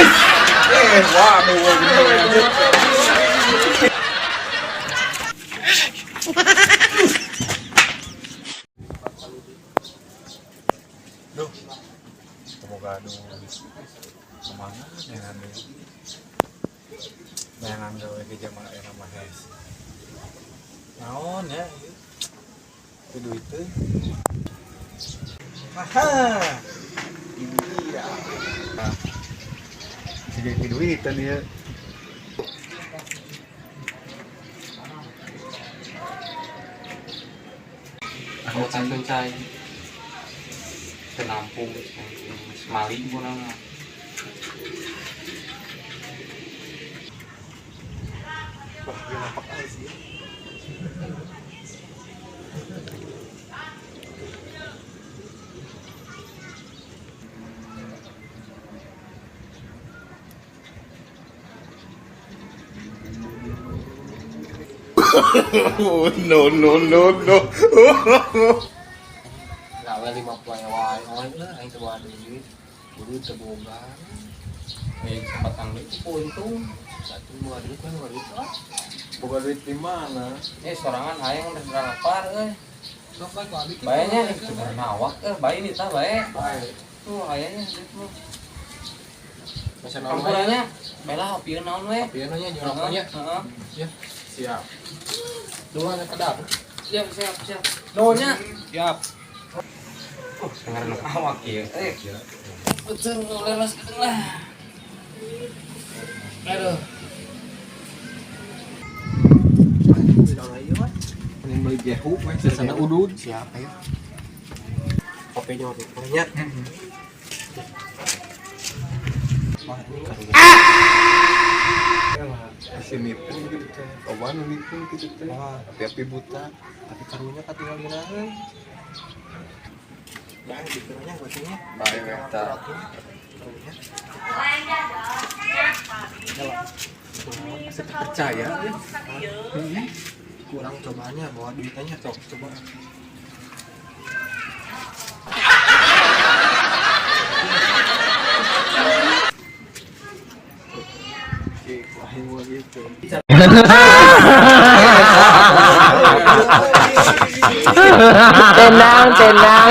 Wah, anu. Duh, semoga aduh kemana dengan neangan gawe di zaman era mah hes. Naon ya ieu? Itu duit teh. Haha. Ini dia. Nah, bisa jadi duitan ya. Aku cantun cai. Tenampung semali gua nama. Wah, dia nampak aja sih. No, no, no, no. Gawe lima poe wae, oh lah aing teu bawa duit. Kudu teu boga. Kesempatan itu untung. Satu bawa duit kan bawa duit ah. Boga duit di mana? Sorangan hayang udah lapar euy. Sok bae ku abi. Bae nya itu bernawak bae ini tah bae. Bae. Tuh hayangnya duit mah. Masa naon wae. Kampurannya bela hopi naon we. Kopi nya jeung rokoknya. Heeh. Ya. Siap. Dua ada kedap. Siap siap siap. Nuhunnya. Siap. Dengar awak ieu. Betul lelas gitu lah. Aduh. Mending beli gehu we sesana udud. Siap ayo. Kopinya rokoknya. Wah, ini karunya. Si nipu gitu teh. Oban nu nipu gitu teh. Wah. Api-api buta. Tapi karunya katinggalin euy. Ya, dikiranya gocengnya. Bae we tah. Karunya. Masih percaya ya. Kurang cobanya bawa duitannya sok coba. Aing mah gitu. Tenang, tenang.